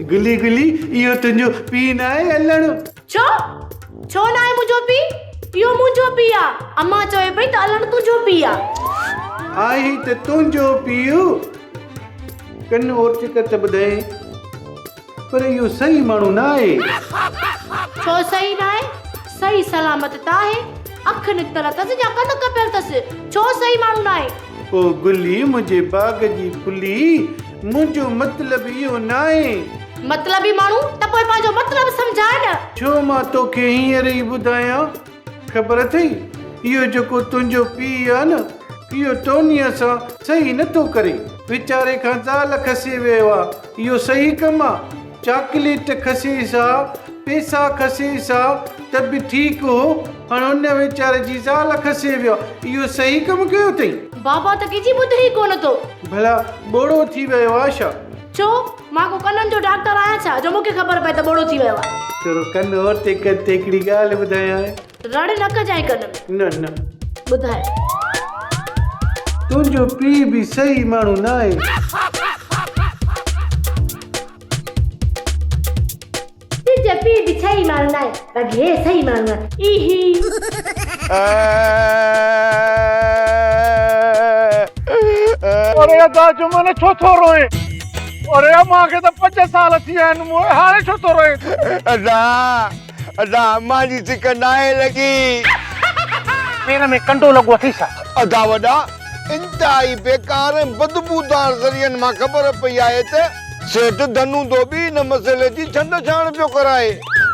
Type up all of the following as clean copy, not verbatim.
گلي گلي، اهو تنهنجو پيء ناهي علڻ؟ ڇو؟ ڇو ناهي منهنجو پيء؟ اهو منهنجو پيء آ. امان چوي پئي ته علڻ تنهنجو پيء آ. آهي ته تنهنجو پيء. ڪن اورچ ڪر ته ٻڌائين. پر اهو صحيح ماڻهو نه آهي. ڇو صحيح ناهي؟ صحيح سلامت ته آهي. اک نڪتل اٿس يا ڪن ڪپيل اٿس. ڇو صحيح ماڻهو ناهي؟ او گلي منهنجي باغ جي ڦلي، منهنجو مطلب اهو ناهي. مطلبي ماڻهو ته پوء پنهنجو مطلب سمجهاء نه. ڇو مان توکي هينئر ئي ٻڌايان؟ خبر اٿئي، اهو جيڪو تنهنجو پيء آ نه، اهو ٽونيء سان صحيح نه ٿو ڪري. ويچاري کان زال کسي ويو آ، اهو صحيح ڪم آ؟ چاڪليٽ کسيس ها، پيسا کسيس ها ته به ٺيڪ هو، هاڻ ان ويچاري جي زال کسي ويو آ، اهو صحيح ڪم ڪيو اٿئي؟ بابا ته ڪنهن جي ٻڌي ئي ڪونه ٿو. ڀلا ٻوڙو ٿي ويو آ ڇا؟ ڇو؟ مان ڪو ڪنن جو ڊاڪٽر آهيان ڇا جو مون کي خبر پئي ته ٻوڙو ٿي ويو آهي. ٿورو ڪن اورتي ڪر ته هڪڙي ڳالهه ٻڌايانء. رڙ نه ڪجانء ڪن ۾. نه نه. ٻڌاء. تنهنجو پيء به صحيح ماڻهو ناهي. تنهنجو پيء به صحيح ماڻهو ناهي باقي هي صحيح ماڻهو آهي. ايهي. اڙي ادا جمن ڇو ٿو روئين؟ اڙي امان کي ته پنج سال ٿي ويا آهن موئي هاڻي ڇو ٿو روئين؟ ادا ادا امان جي سڪ ناهي لڳي. پير ۾ ڪنڊو لڳو اٿئي ڇا؟ ادا وڏا انتهائي بيڪار ۽ بدبودار ذريعن مان خبر پئي آهي ته سيٺ ڌنو ڌوٻي ان مسئلي جي ڇنڊ ڇاڻ پيو ڪرائي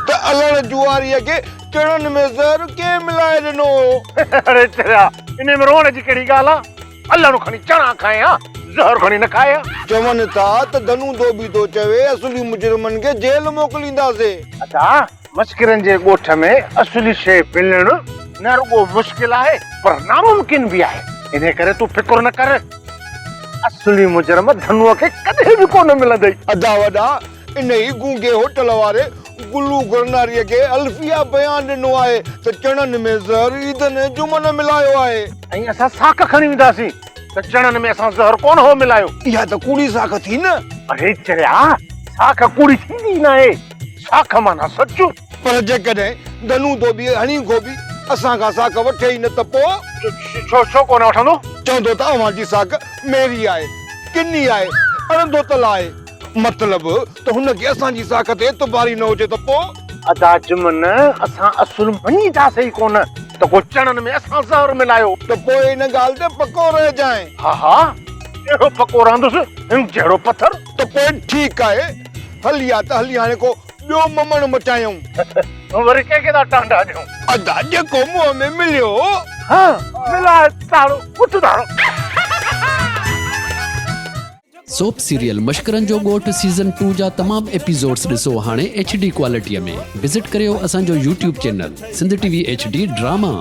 ته الڙ جواريء کي چڻن ۾ زهر ڪنهن ملائي ڏنو هو. اڙي چريا، انهيء ۾ روئڻ جي ڪهڙي ڳالهه آ؟ الڙ کڻي چڻا کائي ها، زهر کڻي نه کائي ها. چون ٿا ته ڌنو ڌوٻي ٿو چوي اصلي مجرمن کي جيل موڪلينداسين. ادا، مسڪرن جي ڳوٺ ۾ اصلي شيء ملڻ نه رڳو مشڪل آهي پر ناممڪن به آهي. انهيء ڪري تون فڪر نه ڪر. اصلي مجرم ڌنوء کي ڪڏهن به ڪونه ملندئي. ادا وڏا، انهيء گونگي هوٽل واري گلو گرناريء کي حلفيه بيان ڏنو آهي ته چڻن ۾ زهر عيدن ۽ جمعن ملايو آهي. ۽ اسان ساک کڻي وينداسين ته چڻن ۾ اسان زهر ڪونه هو ملايو. اها ته ڪوڙي ساک ٿي نه. اڙي چريا، ساک ڪوڙي ٿيندي ئي ناهي. ساک معنيٰ سچ. پر جيڪڏهن ڌنو ڌوٻي هڻي گهوٻي اسان کان ساک وٺي ئي نه ته پوء؟ ڇو ڇو ڪونه وٺندو؟ چوندو ته اوهان جي ساک ميري آهي، ڪني آهي، اڻڌوتل آهي. مطلب ته هن کي اسان جي ساک تي اعتبار ئي نه هجي ته پوء؟ ادا جمن، اسان اصل مڃينداسين ئي ڪونه ته ڪو چڻن ۾ اسان زهر ملايو. ته پوء ان ڳالهه تي پڪو رهجانء. ها ها، اهڙو پڪو رهندس جهڙو پٿر. ته پوء ٺيڪ آهي، هلي آ ته هلي هاڻي ڪو ٻيو ممڻ مچايون. وري ڪنهن کي ٿا ٽانڊا ڏيون. ادا جيڪو منهن ۾ مليو. ها ملاء تاڙو اٿ تاڙو. سوپ سيريل مشڪرن جو ڳوٺ سيزن ٽو جا تمام ايپيسوڊس ڏسو هاڻي ايڇ ڊي ڪوالٽي ۾ وزٽ ڪريو اسان جو YouTube channel Sindh T V H D drama.